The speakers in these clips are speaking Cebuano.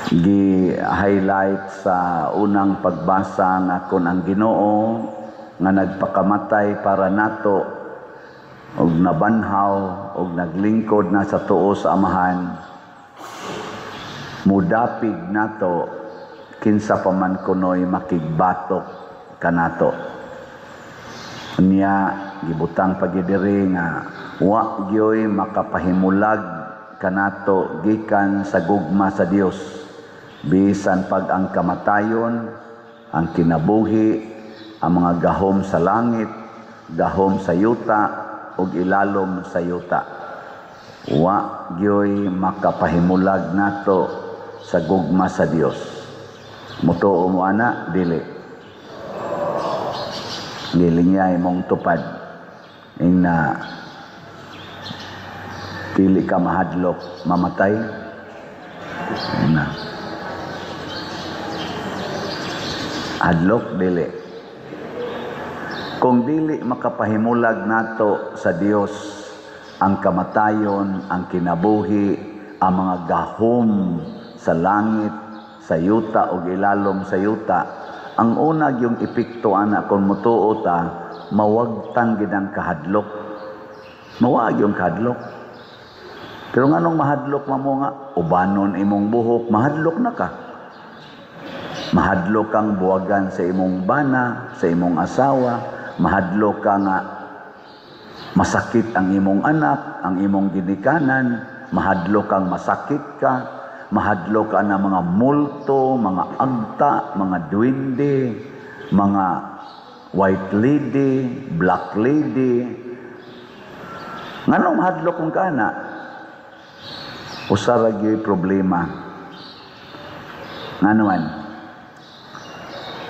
Gi-highlight sa unang pagbasa nga kon ang Ginoo nga nagpakamatay para nato og nabanhaw og naglingkod na sa tuo sa Amahan, mudapig nato kinsa pa man kunoy makigbatok kanato. Unya gibutang pa gyud diri nga wa gyoy makapahimulag kanato gikan sa gugma sa Dios, bisan pag ang kamatayon, ang kinabuhi, ang mga gahom sa langit, gahom sa yuta ug ilalom sa yuta. Wa gyoy makapahimulag nato sa gugma sa Dios. Mutuo mo ana, dili? Dili niya imong tupad ing na dili ka mahadlok mamatay na. Hadlok, dili? Kung dili makapahimulag nato sa Dios ang kamatayon, ang kinabuhi, ang mga gahom sa langit, sa yuta ug ilalom sa yuta, ang una yung epekto ana kung mutuo ta, mawagtang gid ang kahadlok. Mawag yung kahadlok. Pero nganong mahadlok man mo nga ubanon imong buhok, mahadlok na ka. Mahadlok kang buwagan sa imong bana, sa imong asawa, mahadlok ka nga masakit ang imong anak, ang imong ginikanan, mahadlok kang masakit ka, mahadlok ka na mga multo, mga agta, mga duwende, mga white lady, black lady. Nganong mahadlok kung kana? Usa ra gyud problema. Ngano man?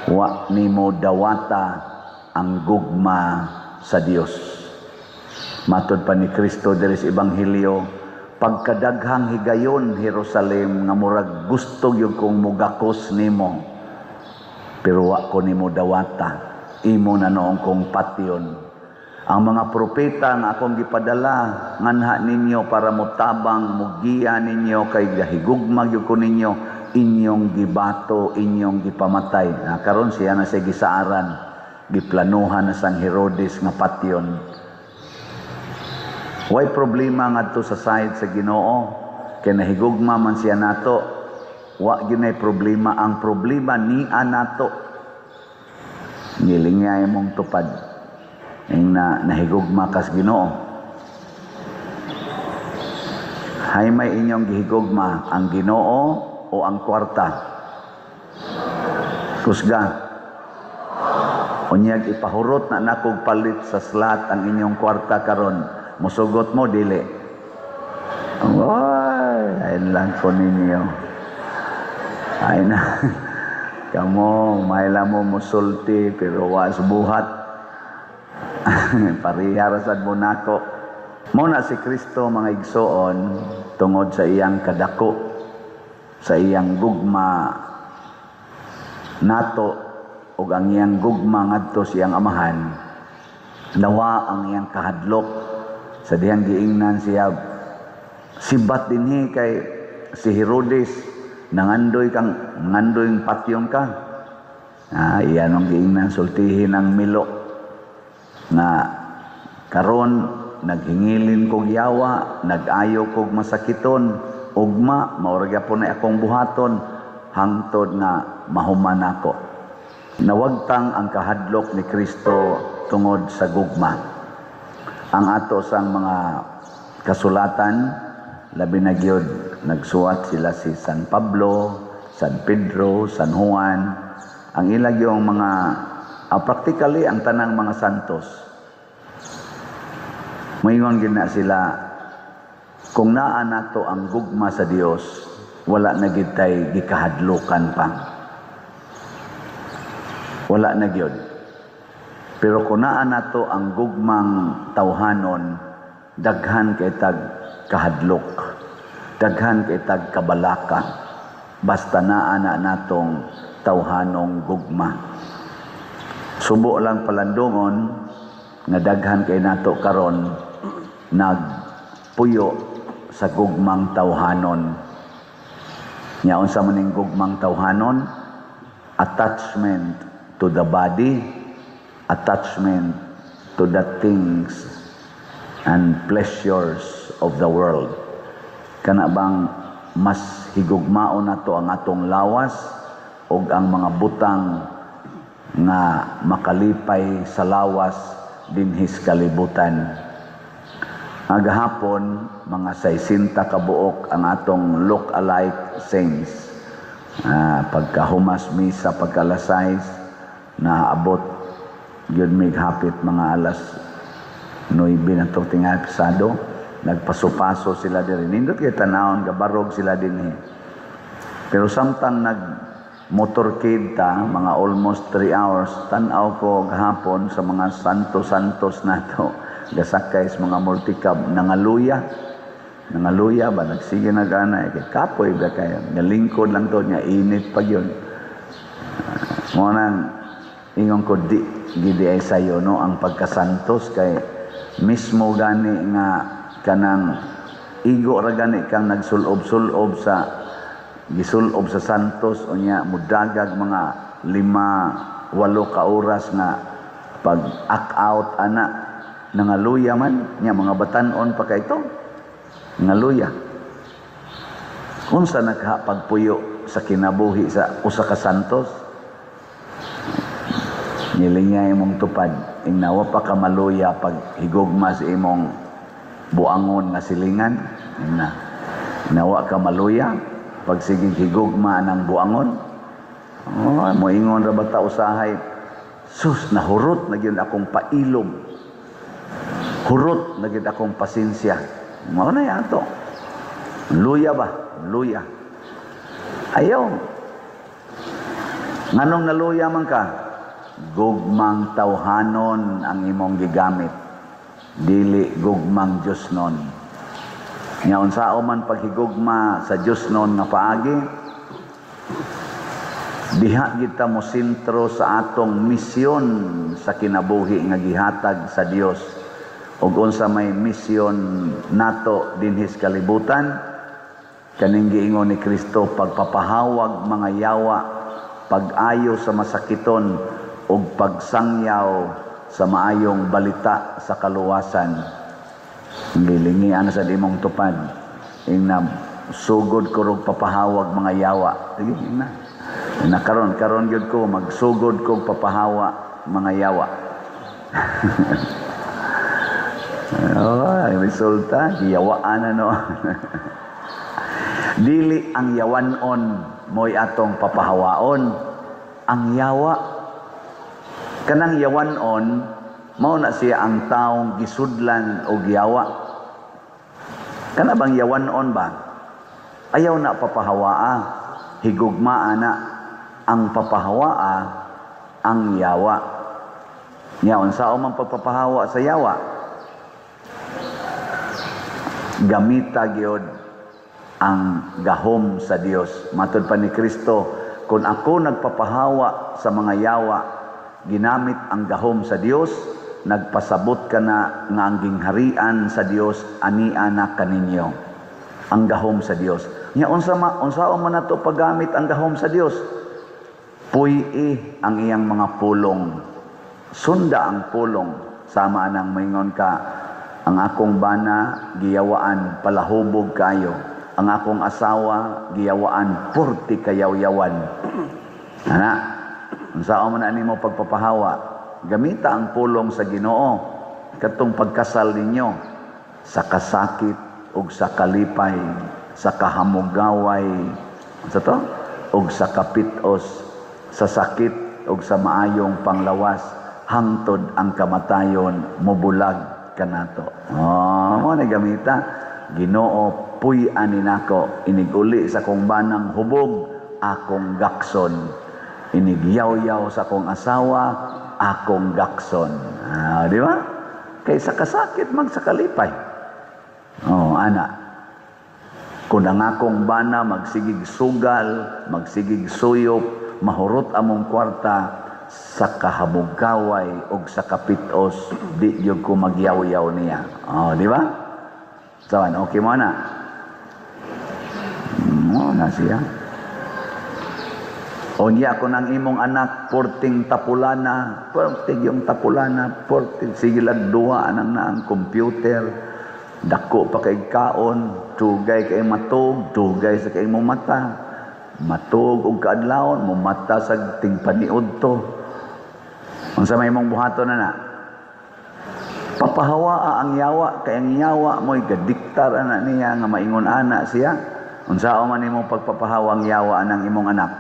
Wa nimo dawata ang gugma sa Dios. Matod pa ni Kristo diri sa Ebanghelyo, pagkadaghang higayon, Jerusalem, nga murag gusto gyud kong mugakos nimo, pero wa ko nimo dawata, imo na noong kong patyon. Ang mga propeta nga akong gipadala nganha ninyo para motabang, mugiya ninyo kay gahigugma gyud ko ninyo, inyong gibato, inyong gipamatay. Na karon siya na sa gisaaran, giplanuhan na sang Herodes nga patyon. Way problema ngadto sa side sa Ginoo kay nahigugma man siya nato. Wa gyud problema, ang problema ni nato. Nilingay mong tupad ing na nahigugma kas Ginoo. Hay may inyong gihigugma, ang Ginoo o ang kwarta? Kusga. Unyag ipahurot na nakog palit sa slot ang inyong kwarta karon, musugot mo, dili? Oy, ayun lang ko ninyo. Ay na. Kamo, mahila mo musulti pero was buhat. Pariha ra sad mo nako. Mo na si Kristo, mga igsoon, tungod sa iyang kadako, sa iyang gugma nato ug ang iyang gugma ngadto sa iyang Amahan, nawa ang iyang kahadlok sa dihang giingnan siya, sibat dinhi kay si Herodes nangandoy kang nangandoy patyon ka. Ah, iyan ang giingnan, sultihin ang milo nga karon naghingilin kog yawa, nag-ayo kog masakiton, ugma mao ra gyapon na akong buhaton hangtod nga mahuman ako. Nawagtang ang kahadlok ni Kristo tungod sa gugma. Ang ato sang mga kasulatan, labi na gyud nagsuwat sila si San Pablo, San Pedro, San Juan, ang ila gyud mga practically ang tanang mga santos. Moingon gyud na sila, kung naa nato ang gugma sa Dios, wala na gyud tay gikahadlukan pa. Wala na gyud. Pero kung naa nato ang gugmang tawhanon, daghan kay tag kahadlok, daghan kay tag kabalaka, basta naa na natong tawhanong gugma. Subo lang palandungon nga daghan kay nato karon nagpuyo sa gugmang tawhanon. Nya unsa man ning gugmang tawhanon? Attachment to the body, attachment to the things and pleasures of the world. Kana bang mas higugmaon nato ang atong lawas ug ang mga butang nga makalipay sa lawas dinhis kalibutan. Agahapon, mga 60 ka buok ang atong look-alike saints. Pagkahumas misa, pagka-alas 6, naabot gyud mig hapit mga alas 9 na to tingali pasado. Nagpaso-paso sila diri. Nindot kay tanawon, gabarog sila dinhi. Pero samtang nag motorcade ta, mga almost 3 hours, tan-aw ko gahapon sa mga santo-santos nato gasakay sa mga multicab, nangaluya. Nangaluya ba, nagsige na gana, eh, kay kapoy ba kayo, ngalingkod lang to niya, init pa yun. Mo nang ingon ko, di gidi ay sayo, no, ang pagkasantos, kay mismo gani nga kanang igo ra gani kang nagsulob-sulob sa gisulob sa santos, unya mudagag mga 5, 8 ka oras nga pag act out ana, nangaluya man nya, mga batanon pa kay ito ngaluya. Unsa nakapagpuyo sa kinabuhi sa usa ka santos? Nilingay imong tupad, ingnawa pa ka maluya pag higugma sa imong buangon nga silingan. Ingna nawa ka maluya pag sige higugma ng buangon. Oh, moingon ra bata usahay, "Sus, nahurot na gyud akong pailom, hurot na gyud akong pasensya." Mao na yato luya ba, luya. Ayaw, nganong naluya man ka? Gugmang tawhanon ang imong gigamit, dili gugmang Diyos non. Nya unsao man paghigugma sa Diyos non nga paagi? Diha kita mo sentro sa atong misyon sa kinabuhi nga gihatag sa Dios. Ug unsa may misyon nato dinhis kalibutan? Kaning giingon ni Kristo: pagpapahawag mga yawa, pag-ayo sa masakiton ug pagsangyaw sa maayong balita sa kaluwasan. Gilingian sa imong tupad. Ingna, "Sugod ko rog papahawag mga yawa." Sige, ingna. Na karon karon gyud ko magsugod kog papahawa mga yawa. Oh, ang resulta, giyawaan na, no. Dili ang yawanon mo'y atong papahawaon. Ang yawa, kanang yawanon, mao na siya ang taong gisudlan og yawa. Kana bang yawanon ba? Ayaw na papahawaa, higugmaa na ang papahawaa ang yawa. Nya unsa man pagpapahawa sa yawa? Gamita gyud ang gahom sa Dios. Matod pa ni Kristo, "Kung ako nagpapahawa sa mga yawa, ginamit ang gahom sa Dios, nagpasabot ka na nga ang gingharian sa Dios ania na kaninyo." Ang gahom sa Dios. Nya unsa man nato paggamit ang gahom sa Dios? Puy-i ang iyang mga pulong. Sunda ang pulong. Sama anang moingon ka, "Ang akong bana giyawaan, palahubog kayo. Ang akong asawa giyawaan, purti kayawyawan." Ana, unsa man ani mo pagpapahawa? Gamita ang pulong sa Ginoo katong pagkasal ninyo, sa kasakit ug sa kalipay, sa kahamugaway, unsa to? Ug sa kapitos, sa sakit ug sa maayong panglawas, hangtod ang kamatayon mobulag kanato. Oh, mo na gamita. "Ginoo, puy-an nako. Inig-uli sa kong banang hubog, akong gakson. Inigyaw-yaw sa kong asawa, akong gakson." Ah, di ba? Kay sa kasakit mag sa kalipay. Oh, ana. Kung ang akong bana magsigig sugal, magsigig suyop, mahurot among kwarta, sa kahamugaway og sa kapitos, di gyud ko magyaw-yaw niya. Oh, di ba? So, okay mo na. Mo na siya. Unya kung ang imong anak porting tapulana, porting yung tapulana, porting sige lang duwa anang na ang computer, dako pa kay kaon, dugay kay matug, dugay sa kay mo mata. Matug og kaadlawon, mo mata sa tingpaniud to. Unsa may imong buhaton na na? Papahawa ang yawa, kay ang yawa mo'y gadiktar ana niya nga maingon ana siya. Unsa man imong pagpapahawa ang yawa anang imong anak?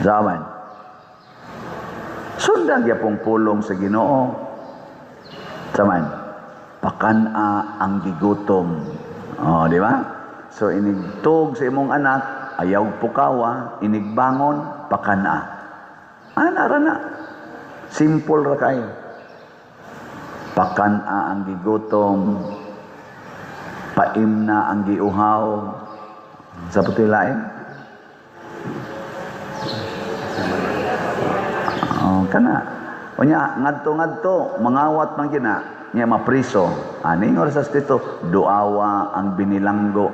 Zaman. Sundan gyapong pulong sa Ginoo. Saman, pakan-a ang gigutom. Oh, di ba? So inigtog sa imong anak, ayaw pukawa, inigbangon, pakan-a. Ana ra na. Simple ra kayo. Pakan-a ang gigutom, paimna ang giuhaw. Sa puti lain? Oh, kana. Unya ngadto-ngadto mangawat man gina nya mapriso. Ani nga sa Kristo, duawa ang binilanggo.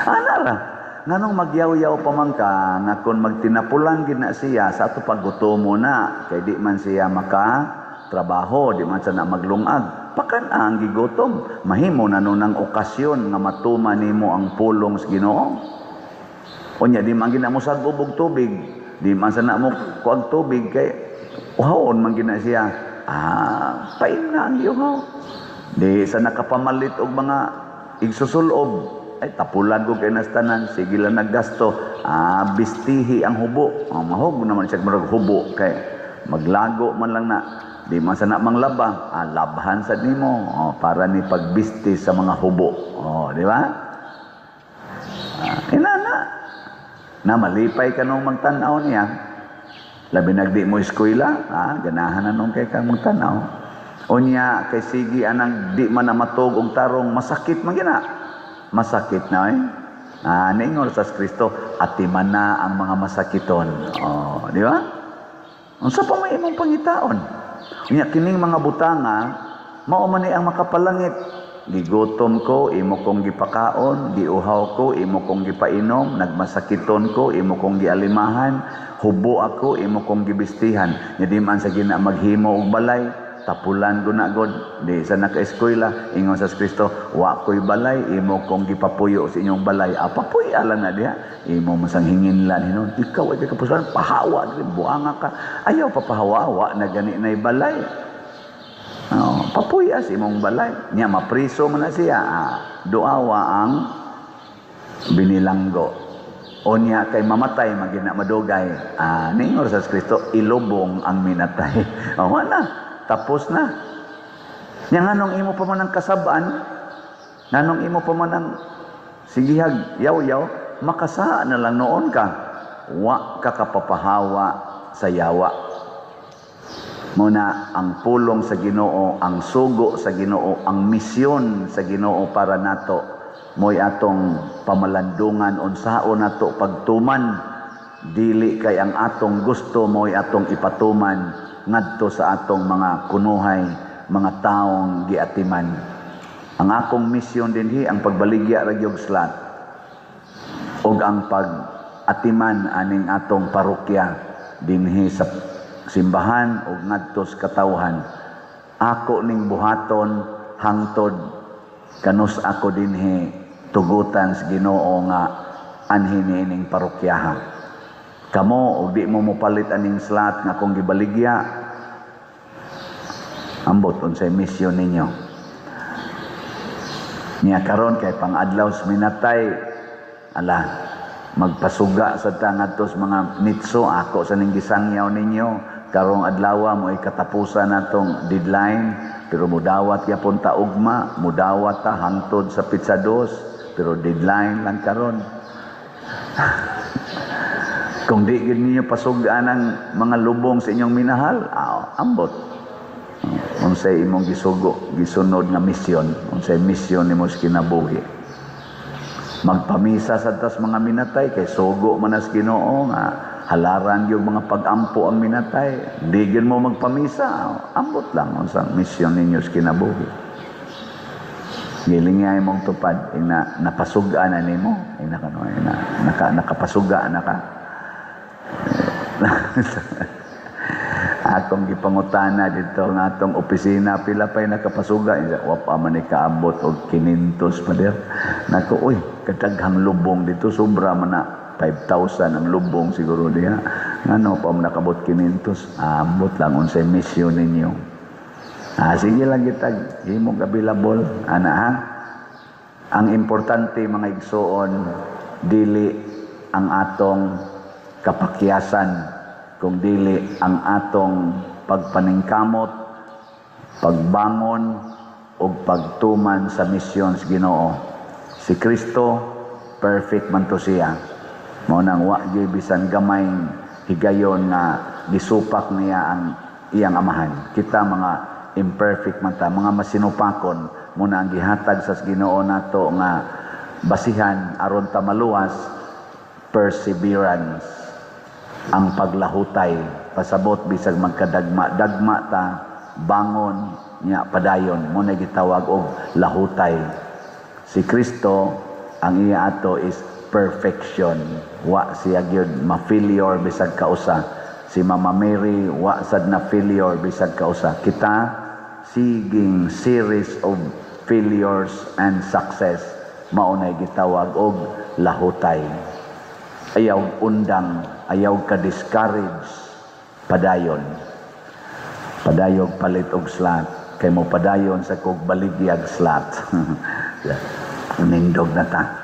Ana ra. Nganong magyaw-yaw pa man ka nga kun magtinapulan gid na siya sa ato paggutomo na kay di man siya maka trabaho, di man siya na maglungag. Pakan ang gigutom, mahimo na nun ang okasyon nga matuman nimo ang pulong sa Ginoo. Unya di man gina mo sag-ob og tubig, di man sa na mo kuag tubig kay uhawon man gina siya. Ah, pain na ang giuhaw. Di sa nakapamalit og mga igsusulob, ay tapulan ko kay nastanan, sige lang naggasto. Ah, bistihi ang hubo. Ah, mahog naman siya murag hubo kay maglago man lang na. Di man sa na manglaba, ah, labhan sad nimo, oh, para ni pagbisti sa mga hubo. Oh, di ba? Ah, inana. Na malipay ka nung magtan-aw niya. Labi nagdi mo eskwela, ah, ganahan na nung kay kang magtan-aw. Unya kay sige anang di man na matog og tarong, masakit man gina. Masakit na eh. Ah, niingon sa Kristo, atiman na ang mga masakiton. Oh, di ba? Unsa pa may imong pangitaon? Unya kining mga butanga mao man ni ang makapalangit. Gigutom ko, imo kong gipakaon, giuhaw ko, imo kong gipainom, nagmasakiton ko, imo kong gialimahan, hubo ako, imo kong gibistihan. Nya di man sa gina maghimo og balay, tapulan ko na god, di sa naka-eskwela, ingon sa Kristo, wa ko'y balay, imo kong gipapuyo sa inyong balay. Ah, papuyo lang na diha. Imo masang hinginlan hinon, ikaw ay kapusuan, pahawa diri, buanga ka. Ayaw papahawa, wa na gani na'y balay. Oh, papuya sa imong balay. Nya mapriso man na siya. Ah, duawa ang binilanggo. O niya kay mamatay magina madugay. Ah, niingon sa Kristo, ilubong ang minatay. O wala, tapos na. Nya nganong imo pa man ang kasab-an, nganong imo pa man ang sigihag yaw-yaw, makasaa na lang noon ka. Wa ka kapapahawa sa yawa. Muna ang pulong sa Ginoo, ang sugo sa Ginoo, ang misyon sa Ginoo para nato mo'y atong pamalandungan, unsaon nato pagtuman, dili kay ang atong gusto mo'y atong ipatuman ngadto sa atong mga kunuhay, mga taong giatiman. Ang akong misyon dinhi ang pagbaligya ra gyud slot ug ang pag-atiman aning atong parokya dinhi sa simbahan ug ngadto sa katawhan. Ako ning buhaton hangtod kanus ako dinhi tugutan sa Ginoo nga anhi niining parokyaha. Kamo og di mo mopalit aning slot nga akong gibaligya, ambot unsay misyon ninyo. Niya karon kay pangadlaw sa minatay, ala magpasuga sa ta ngadto sa mga nitso, ako sa ning gisangyaw ninyo karong adlaw mo ay katapusan natong deadline, pero mudawat gyapon ta ugma, mudawat ta hangtod sa pizza dos, pero deadline lang karon. Kung di gid ninyo pasugaan ang mga lubong sa inyong minahal, ambot. Unsay imong gisugo, gisunod nga misyon, unsay misyon nimo sa kinabuhi. Magpamisa sa tas mga minatay kay sugo man as Ginoo nga halaran yung mga pag-ampo ang minatay. Di gyud mo magpamisa, ambot lang unsang misyon ninyo sa kinabuhi. Gilingay mong tupad, ina napasuga na nimo, ina kano, ina nakapasuga na ka. Akong gipangutana dito nga atong opisina, pila pa'y nakapasuga? Wa pa man ni kaabot og 500, pader. Nako, uy, kadaghang lubong dito, sobra man na 5,000 ang lubong siguro diha. Ngano pa man nakabot 500? Ambot lang unsay misyon ninyo. Sige lang gitag, himog available ana ha. Ang importante, mga igsoon, dili ang atong kapakyasan, kung dili ang atong pagpaningkamot, pagbangon ug pagtuman sa misyon sa Ginoo. Si Kristo perfect man to siya. Mao nang wa gyud bisan gamay higayon nga gisupak niya ang iyang amahan. Kita mga imperfect man ta, mga masinupakon, muna ang gihatag sa Ginoo nato nga basihan aron ta maluwas, perseverance, ang paglahutay, pasabot bisag magkadagma dagma ta, bangon nya padayon. Mo na gitawag og lahutay. Si Kristo, ang iya ato is perfection. Wa siya gyud ma-failure bisag kausa. Si Mama Mary, wa sad na failure bisag kausa. Kita siging series of failures and success. Mao nay gitawag og lahutay. Ayaw undang, ayaw ka discourage, padayon. Padayog palit og slot, kay mo padayon sa kog baligyag slot. Nindog na ta.